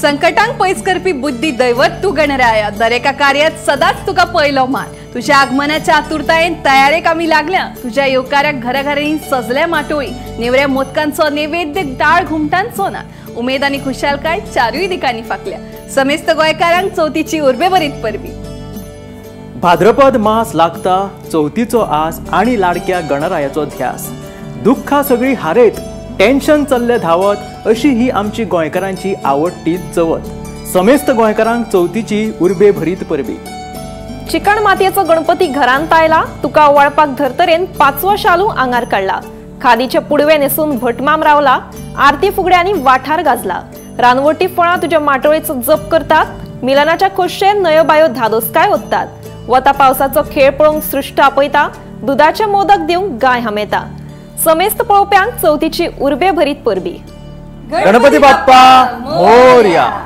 संकटांक पयस करपी बुद्धी दैवत तूं गणराया. दरेका कार्यात सदांच तुका पयलो मान. तुझ्या आगमनाच्या आतुरतायेन तयारेक आमी लागल्या. तुझ्या येवकाराक घराघरांनी सजल्या माटोळी. नेवऱ्या मोदकांचो नैवेद्य टाळ घुमटांचो ना. उमेद आनी खुशालकाय चारूय दिकांनी फाकल्या. समेस्त गोंयकारांक चवथीची उर्बेभरीत परबी. भाद्रपद मास लागता चवथीचो आस आणि लाडक्या गणरायाचो ध्यास. दुःखा सगळी हारयत टेन्शन चल्ले धांवत अशी ही आमची गोंयकारांची आवडटी चवथ. समेस्त गोंयकारांक चवथीची उर्बे भरीत परबी. चिकण मातयेचो गणपती घरांत आयला. तुका ओवाळपाक धर्तरेन पाचवो शालू आंगार काडला. खादीचे पुडवे न्हेसून भटमाम रावला. आरती फुगड्यांनी वाठार गाजला. रानवटी फळां तुज्या माटोळेचो जप करतात. मिलनाच्या खोशेन नयो बायो धादोसकाय ओत्तात. वता पावसाचो खेळ पळोवंक सृश्ट आपयता. दुदाचे मोदक दिवंक गाय हामेता. समेस्त पळोवप्यांक चवथीची उर्बे भरीत परबी. गणपती बाप्पा मोरया.